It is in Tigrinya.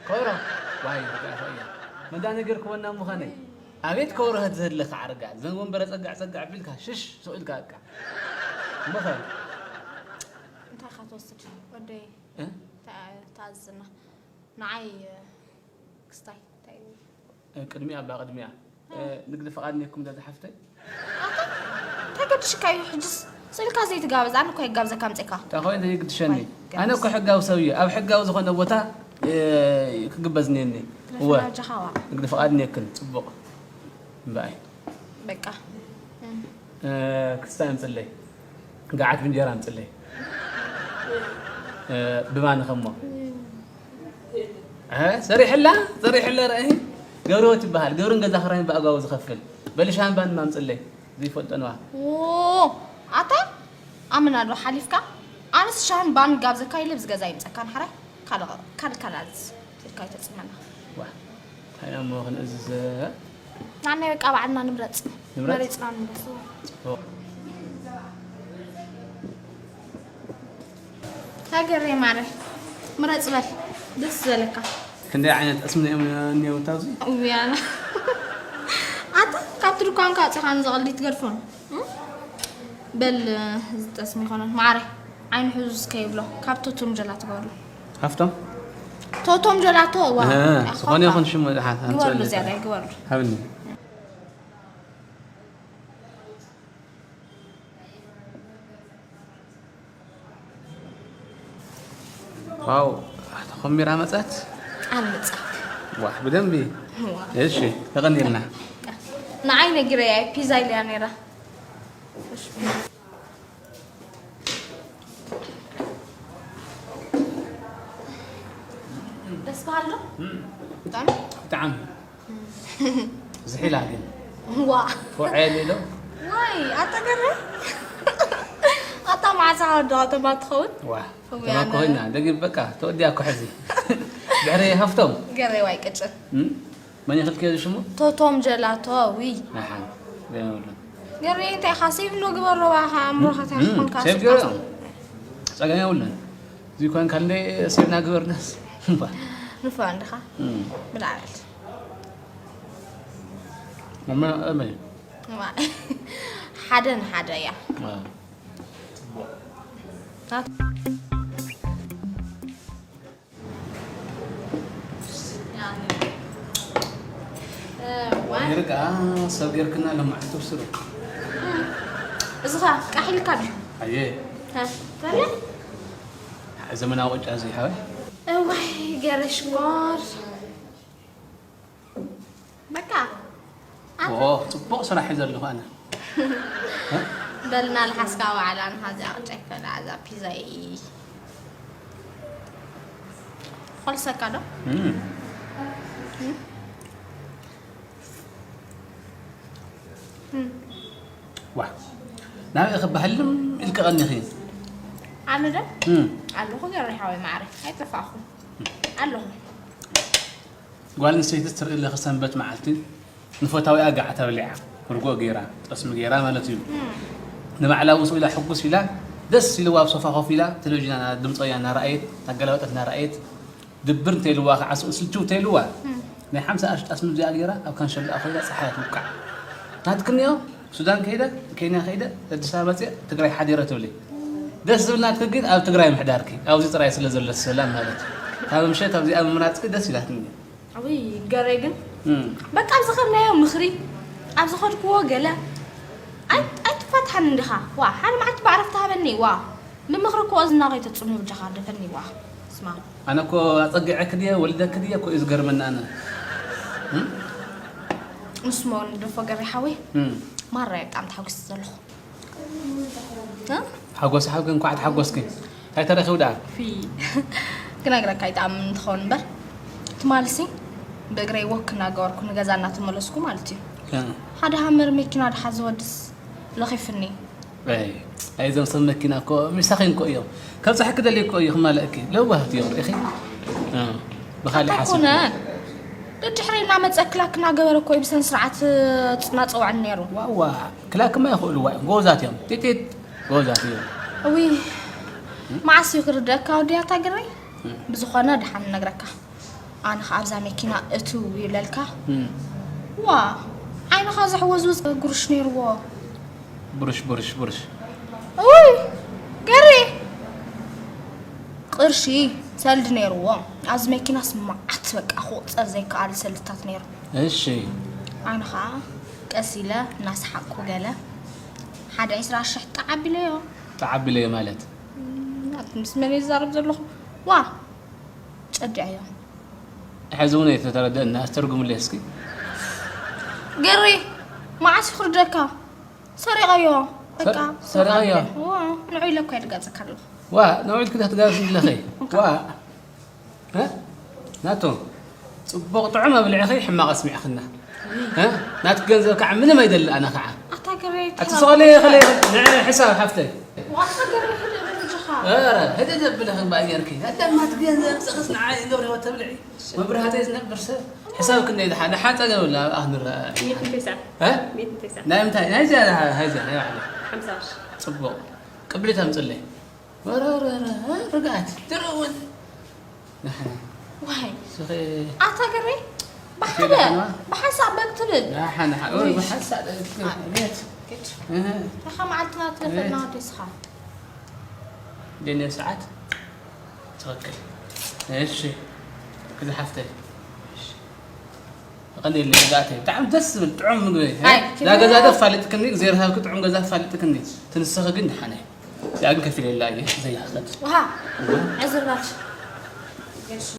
ከብሮ ዋይ ርግኣት እያ መዳ ነገር ክወና ምዃነይ ኣቤት ከብሮ ህት ዘድለካ ዓርጋ ዘን ወንበረ ጸጋዕ ጸጋዕ ቢልካ ሽሽ ስቕ ኢልካ እካ ምኸ እንታይ ኢኻ ትወስድ ወደይ? እ? ተኣ- ተኣዝዝና ንዓይ ክስታይ እንታይ እዩ? ቅድሚያ እባ ቅድሚያ ንግዲ ፍቓድ እኒኩም ዳዛ ሓፍተይ እንታይ ገድሽካ እዩ ሕጅስ ስእልካ ዘይትጋበዝ ኣነ እኮ ይጋብዘካ ምፅእካ እንታይ ኮይኑ ይግድሸኒ ኣነ እኮ ሕጋዊ ሰብ እየ ኣብ ሕጋዊ ዝኾነ ቦታ ክግበዝ እኒአኒ እወ ንግዲ ፍቓድ እኒክን ፅቡቕ እምበኣይ በቃ ክስታይ ኣምፅለይ ገዓት ብእንጀራ ኣምፅለይ ብማን ከሞ ሰሪሕላ ሰሪሕላ ርኣይ ገብረወት ይበሃል ገብርን ገዛ ክራይን ብኣግባቡ ዝኸፍል በሊ ሻምባን ማምፅለይ ዘይፈልጦ ነዋ ኣታ ኣመና ዶ ሓሊፍካ ኣነስ ሻምባን ጋብዘካ ኢለ ብዝገዛ ይምፀካ ንሓራይ ካልእ ካልእ ኣዝዝ ኢልካ ይተፅመና እንታይ እሞ ክንእዝዝ ናናይ በቃ ባዕልና ንምረፅ መሪፅና ንምረፅ ሃገረይ ማረ ምረፅ በል ደስ ዝበለካ ክንደይ ዓይነት ጠስሚ እዮም እኒአው እታ ኣብዚ ውያና ኣታ ካብቲ ድኳንካ ኣፅኻ ንዘቐሊ ትገድፎን በል እዚ ጠስሚ ይኮነን ማረ ዓይኑ ሕዙ እስከ ይብሎ ካብ ቶቶም ጀላቶ ግበርሉ ሃፍቶም ቶቶም ጀላቶ እዋ ዝኾነ ይኹን ሽሙ ግበርሉ ዝያዳ ግበርሉ ሃብኒ ዋው ተኾሚራ መጻት ኣልምጻ ዋሕ ብደንቢ እሺ ተቐኒልና ንዓይ ነጊረያ ፒዛ ኢለያ ነይራ ደስ በሃሊ ዶ ብጣዕሚ ዝሒላ ግን ዋ ተውዐየኒ ዶ ዋይ ኣታ ገረ ኣታ መዓሳ ወዳዋ ተማ ትኸውን ዋ ተማ ኮይና ደጊ በቃ ተወዲያ እኮ ሕዚ ድሕሪ ሃፍቶም ገረ ዋይ ቅጭ መን ይኽልክዮ ሽሙ ቶቶም ጀላቶ ዊ ኣሓ ገረ እንታይ ኢኻ ሴቭ ኖ ግበሮ ባኻ ኣምሮኻ እንታይ ኾንካ ሴቭ ገረ ጸገም የብሉን እዚ ኮንካ እንደ ሴቭ ናግበርናስ ንፋ እንድኻ ብላዕል ሓደ ንሓደ እያ ርግኣ ሰብ ጌርክና ለማዕቱ ስሩ እዚኻ ቃሒልካ ድዩ ኣየ ዘመናዊ ቅጫ እዚ ሓወይ እዋይ ገረ ሽኮር በቃ ጽቡቕ ስራሕ እዩ ዘለኹ ኣነ በልና ልሓስካ ዋዕላ ንሃዚኣ ቅጫ ይፈላ እዛ ፒዛ ይ ኾልሰካ ዶ ዋ ናበይ ክበሃልም ኢልክ ቀኒኺ ኣነ ዶ ኣለኹ ገረ ሓወይ ማዕረ ኣይጠፋኹ ኣለኹ ጓል ኣንስተይቲ ትርኢ ኣለኺ ሰንበት መዓልቲ ንፈታዊኣ ጋዕ ተብሊዓ ርጎእ ገይራ ጠስሚ ገይራ ማለት እዩ ንባዕላ ውስኡ ኢላ ሕጉስ ኢላ ደስ ኢልዋ ኣብ ሶፋ ኮፍ ኢላ ቴሌቪዥን ድምፂ ወያነ እናረኣየት ኣገላበጠት እናረኣየት ድብር እንተይልዋ ከዓ ስልችው እንተይልዋ ናይ ሓምሳ ቅርሺ ጠስሚ እዚኣ ገይራ ኣብ ካንሸሎኣ ኮይና ፀሓያ ትውቃዕ ናትክንዮ ሱዳን ከይደ፣ ኬንያ ከይደ፣ ኣዲስ ኣበባ መፅየ ትግራይ ሓዲረ ትብሊ። ደስ ዝብል ናትኪ ግን ኣብ ትግራይ ምሕዳርኪ ኣብዚ ጥራይ ስለ ዘሎ ሰላም ማለት እዩ። ካብ ምሸት ኣብዚኣ ምምራፅኪ ደስ ኢላትኒ። ኣውይ ገሬ ግን እም፣ በቃ ኣብ ዝኸድናዮ ምኽሪ ኣብ ዝኸድክዎ ገለ ኣይ- ኣይትፋትሓኒ እንዲኻ ዋ ሓደ መዓልቲ ብዕረፍቲ ሃበኒ ዋ ምምኽሪ እኮ እዝና ከይተፅኑ ብጃኻ ደፈኒ ዋ ስማ ኣነ እኮ ኣፀጊዐኪ ድየ ወሊደኪ ድየ እኮ እዩ ዝገርመኒ ኣነ። እም? ንስሞ ንደፎ ገሬ ሓወይ እም። ማራ እየ ብጣዕሚ ተሓጒሰ ዘለኹ እ? ሓጎስ ሓውኪ እንኳዕ ተሓጎስኪ እንታይ ተረኺቡ ደኣ ፊ ክነግረካ ይጠኣምን እንትኸውን እምበር ትማልሲ ብእግረይ ወክ እናገበርኩ ንገዛ እናተመለስኩ ማለት እዩ እ። ሓደ ሃመር መኪና ድሓዘ ወድስ ለኺፍኒ ኣይ እዞም ሰብ መኪና እኮ ምሳኺ እንኮ እዮም ከብፅሐኪ ደልዩ እኮ እዩ ክማለእኪ ለዋህት እዮም ርኢኺ ብኻሊእ ሓሲብ ኣይኮነን ደድሕሪ እናመፀ ክላክ እናገበረ እኮ እዩ ብሰን ስርዓት ፅናፀውዐኒ ነይሩ ዋዋ ክላክማ ይኽእልዋ እዮም ጎበዛት እዮም ጢጢጥ ጎበዛት እዮም እዊ መዓስ እዩ ክርደእካ ወዲያታ ግረይ ብዝኾነ ድሓን ነግረካ ኣነ ኸዓ ኣብዛ መኪና እትው ይብለልካ። እም። ዋ፣ ዓይንኻ ዘሕወዝውዝ ጉርሽ ነይርዎ። ብሩሽ፣ ብሩሽ፣ ብሩሽ። ውይ፣ ገሪ። ቅርሺ ሰልዲ ነይርዎ። ኣብዚ መኪናስ መዓት በቃ ክቑጸር ዘይከኣል ሰልድታት ነይሩ። እሺ። ኣነ ኸዓ ቀስ ኢለ እናሰሓቅኩ ገለ ሓደ ዕስራ ሽሕ ጣዕ ኣቢለዮ። ጣዕ ኣቢለዮ ማለት? እም፣ ኣቲ ምስ መን እየ ዝዛረብ ዘለኹ? ዋ፣ ጨዲዐዮ። ሕዚ እውን ኣይተተረደእና፣ ኣስተርጉምለይ እስኪ። ገሪ፣ መዓስ ይኽርደካ? ሰሪቐዮ። በቃ፣ ሰር-፣ ሰሪቐዮ? ዋ፣ ንዑ ኢለ እኮ እየ ድጋጸካ ኣለኹ። ዋ፣ ንዑ ኢልኪ ዶ ክትጋገጺ ኣለኺ? ዋ። እ? ናቱ፣ ጽቡቕ ጥዑም ኣብሊዕኺ ሕማቕ ኣስሚዕኽና። እ? ናትኪ ገንዘብ ከዓ ምንም ኣይደሊ ኣነ ከዓ። ኣታ ገሪ፣ ኣቲ ተረጋጋ። ሰቐለ ይኽእለ ይኽእል። ንዕ ሕሳብ ሓፍተይ። ዋ፣ ኣታ ገሪ፣ ሕደእ በል ልጅኻ። ኧረ፣ ህደእ ዘብለኺ እምበኣር ጌርኪ። ኣዳም ናትኪ ገንዘብ ኣምጽእኽስ ንዓይ እንዶ ርህወት ተብልዒ። መብራህተይ ዝነብር ሰብ። ሕሳብ ክንደይ ድሓ-፣ ድሓን ጸገም የብላ፣ ኣብኣ ክንረኣ። ሚእትን ተስዓን። እ? ሚእትን ተስዓን። ናይ ምንታይ? ናይዚኣ፣ ናይዚኣ፣ ናይ ባዕለይ። ሓምሳ ቅርሺ። ጽቡቕ። ቅብሊት ኣምጽለይ። ወረ፣ ወረ፣ ወረ፣ እ፣ ርግኣት። ድሮ እውን። ንሕና። ዋይ። ስኺ። ኣታ ገሪ፣ ብሓደ፣ ደሓን ዋ? ብሓንሳእ በግ ትብል። ደሓን፣ ደሓን። ኦይ፣ ውይ። ብሓንሳእ ደ-፣ አ፣ ቤት። ግድ። እህ። ታኻ መዓልትና ትነፈልና ቤት። ወዲ ስኻ። ደኔ ሰዓት። ትኽክል። እሺ። ክዚ ሓፍተይ። እሺ። ቀሊል ርግኣተይ። ብጣዕሚ ደስ ዝብል ጥዑም ምግቢ። ኣይ፣ እዛ ገዛ ዶ ኣፋልጥክኒ፣ እግዚኣብሔር ሃብኪ ጥዑም ገዛ ኣፋልጥክኒ። ትንስኺ ግን ደሓን እየ። እዚኣ ግን ከፊለላ እየ፣ ዘይሕሰድ። ውሃ፣ ዕዝርባት። ገርሺ፣